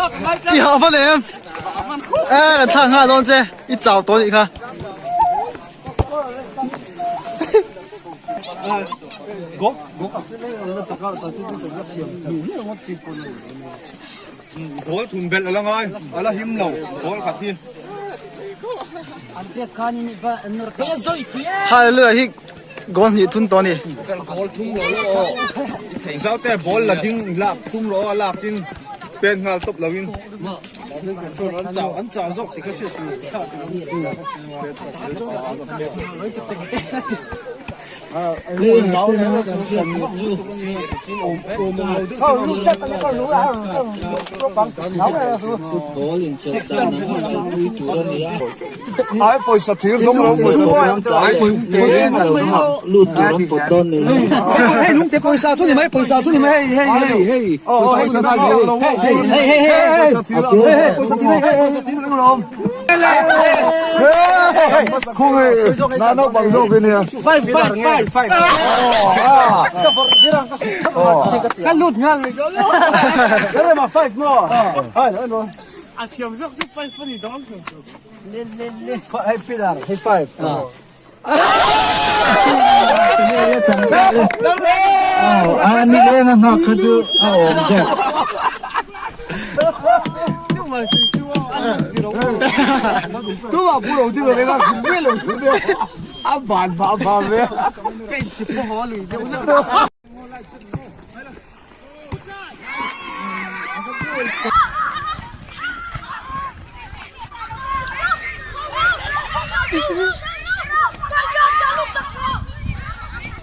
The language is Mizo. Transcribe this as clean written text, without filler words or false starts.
I hah vat em? E kan thlak nghal dawn che i chau tawh anih kha. Goal thun belh a la ngai a la him lo goal khat hi. Hallelujah hi goal hnih thun tawh a ni. Zaute ball la ding lak tum rawh a lak in pen nghal tawp lo in. An chau zawk tih kha hriat